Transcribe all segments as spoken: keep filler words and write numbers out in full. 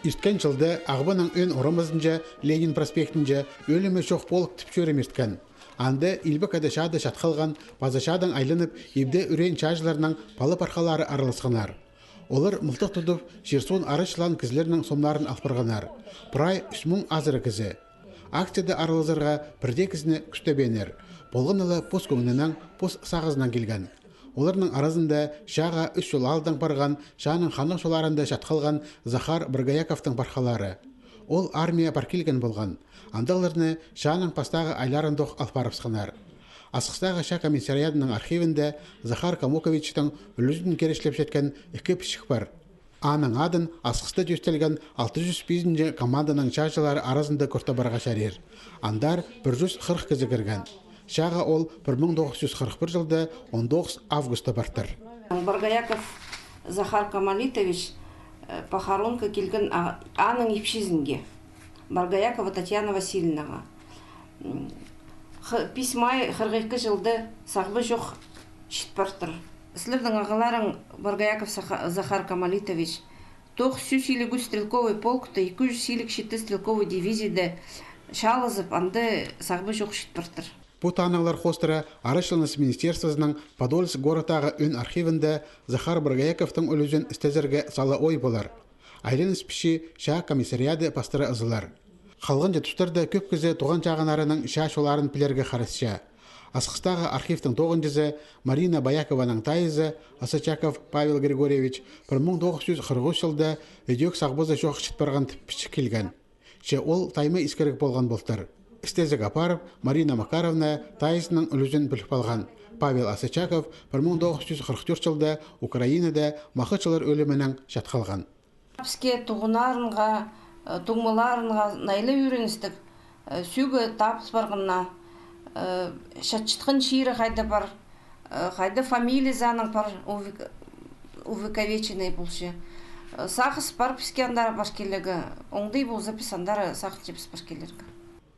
Ирткен чылда Ағбанның ӧӧн орамазынҷа, Ленин проспектінҷе, ӧлімі чох полк тіп чӧрім ирткен. Анда илбек ада чаада чат халған, паза чаадаң айланып, ибде ӱреен чааҷыларның пала-пархалары араласханнар. Олар мылтых тудып, чир-суун арачылаан кізілернің сомнарын ал парғаннар. Прай ӱс муң азыра кізі. Акцияда аралазарға пір дее кізіні кӱстебееннер. Полған ла пос кӧңнінең, пос сағызынаң килген. Оларның аразында чааға ӱс чыл алдаң парған, чааның ханнығ чолларында чат халған Захар Боргояковтың пархалары. Ол армияа пар килген полған. Андағларны чааның пастағы айларындох ал парыбысханнар. Асхыстағы чаа комиссариадының архивінде Захар Комуковичтің ӱлӱзін киречілепчеткен ікі пічік пар. Аның адын Асхыста тӧстелген алты чӱс пизінҷі команданың чааҷылары аразында кӧр табарға чарир. Андар пір чӱс хырых кізі кірген. Чааға ол пір муң тоғыс чӱс хырых пір чылда он тоғыс августта партыр. Боргояков Захар Камалитович, э, похоронка килген а-, аның ипчізінге, Боргоякова Татьяна Васильевнаға. М, х-, пис май хырых ікі чылда сағбы чох чит партыр. Сірернің ағаларың Боргояков Саха-, Захар Камалитович тоғыс чӱс илиг ӱс стрелковый полкта, ікі чӱс илиг читі стрелковый дивизияда чаалазып, анда сағбы чох чит партыр. Пу танығлар хоостыра арачыланыс министерствозының Подольск городтағы ӧӧн архивінде Захар Боргояковтың ӱлӱзін істезерге сала ой полар. Айланыс пічии чаа комиссариады пастыра ызылар. Халғанҷы тустарда кӧп кізі туған чағыннарының чаа чолларын пілерге харасча. Асхыстағы архивтің тоғынҷызы, Марина Боякованың тайызы Осачаков Павел Григорьевич пір муң тоғыс чӱс хырых ӱс чылда ідӧк сағбазы чох чит парған тіп пічік килген. Че ол тайма искіріг полған полтыр. Істезіг апарып, Марина Макаровна тайызының ӱлӱзін піліп алған. Павел Осачаков пір муң тоғыс чӱс хырых тӧрт чылда Украинада махачылар ӧлімінең чат халған. Піске туғаннарынға, э, туңмаларынға найлы ӧріністіг, э, сӧӧгі табыл парғанына, э, чатчатхан чирі хайда пар, э, хайда фамилиязы аның пар, увек-, увековеченный полча. Э, сағыс пар піске андар пар килерге, оңдай полза, піс андар сағынчабыс пар килерге.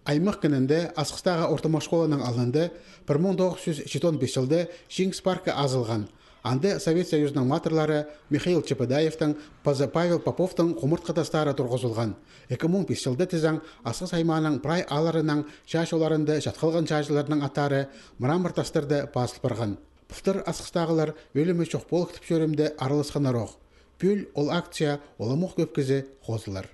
Аймах кінінде Асхыстағы ортымах школаның алнында пір муң тоғыс чӱс читон пис чылда Чиңіс паркы азылған. Анда Совет Союзының матырлары Михаил Чеподаевтің паза Павел Поповтың хумартхы тастары турғызылған. Ікі муң пис чылда тізең Асхыс аймааның прай аалларының чаа чолларында чат халған чааҷыларның аттары мрамор тастарда пазыл парған. Пылтыр асхыстағылар ӧлімі чох полк тіп чӧрімде араласханнар ох. Пӱӱл ол акция уламох кӧп кізі хозылар.